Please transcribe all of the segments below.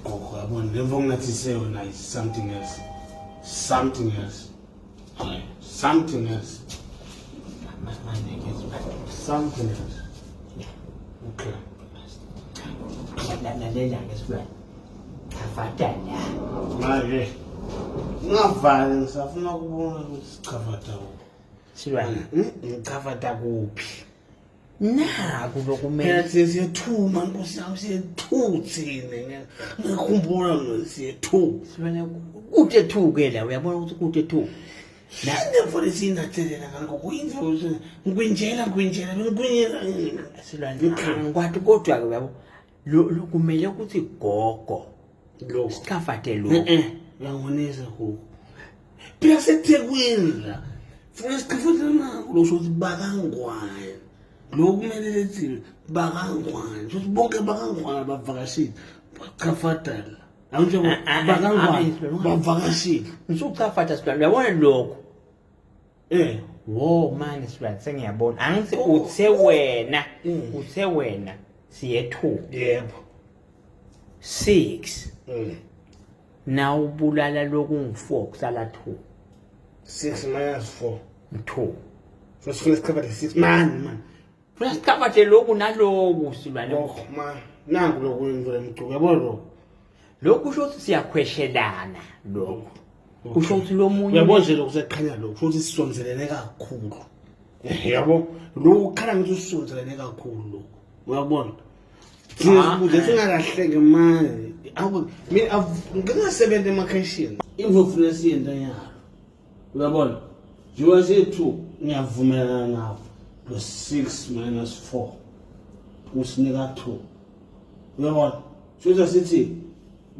Gogo yabona le mfo ngingathi yona is something else. Something else. Hayi, something else. Something else. Okay. Lalela-ke silwane. Chafata la. Manje ngingavali ngisafuna ukubona ukuthi sichafata kuphi. Silwane. Ngichafata kuphi? Naku lokumele. Phela thina siyethuma nkosi yami siyethu thina. Ngikhumbula mina siyethu. Silwane kude thu ke la uyabona ukuthi kude thu. Yini mfo lesinatselela ngalokho kuyini ngikwinjela ngikwinjela ngikwinjela. Silwane ngikwati kodwa ke uyabo lo kumele ukuthi gogo Lo. sichafate lo. Eh eh uyangonisa gogo. Phela seThekwini la. Funa sichafate nako lo sho ukuthi bakangwane. Lo kumele lethi bakangwane. Sho ukuthi bonke bakangwane bavakashile. Bachafata la. Angisho Ah, ah, ah, bakangwane ah, bavakashile. Ngisukuchafata silwane uyabona lokho. Eh. Wo manje silwane sengiyabona. Angithi uthe wena, Mm. uthe wena siyethuka. Yebo. 6 Mm. nawubulala lokungu-4 kusala 2 6 minus 4. 2 So sifuna sichafate 6 man man. funa sichafate lokhu naloku silwane Lokho man. Nangu lokhu imvula emcuku yabo lokho. lokhu kusho ukuthi siyakhweshelana lokhu kusho ukuthi lo munye Uyabona nje lokhu seqhanya lokhu futhi sisondelene kakhulu. Yabo lokhu kukhala ngithi usondelene kakhulu lokhu. Uyabona? Ah, Ukuze eh. singalahleki manje. Awu mina ngingasebenza emakheshini. Imvo funa siyenza yalo. Uyabona? Njengoba siyi-2 ngiyavumelana nawo. Lo 6 minus 4 kusinika 2. Uyabona? Shuthi sithi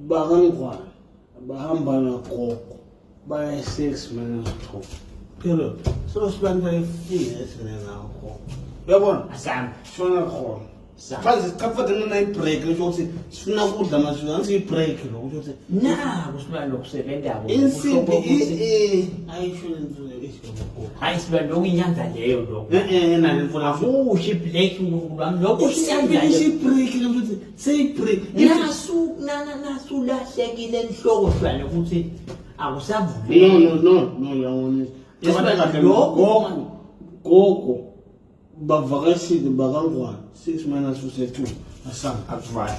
bakangwane bahamba nagogo baya 6 minus 2. Period. So sibantu ayifike esine nagogo. Uyabona? Asami. Shona khona. Sa- Manje sichafate ngena i-break lesho ukuthi sifuna ukudla manje angithi i-break lo kusho ukuthi Naku silwane lokusebentako. insimbi Kusho ukuthi- ayisho lento isho gogo. Hayi silwane lokhu inyanza leyo lokhu. Eh eh nale mfuna Akusho i-black uNkulunkulu wami lokhu usho Insimbi inyanza isho leyo. i-break lo ukuthi seyi-break. Nasu na na nasu lahlekile enhloko silwane ukuthi akusavuleki. No no no no uyabona. Cabanga kahle Lokhu- gogo gogo bavakashile bakangwane 6 minus 2 2 asanga Akuvali.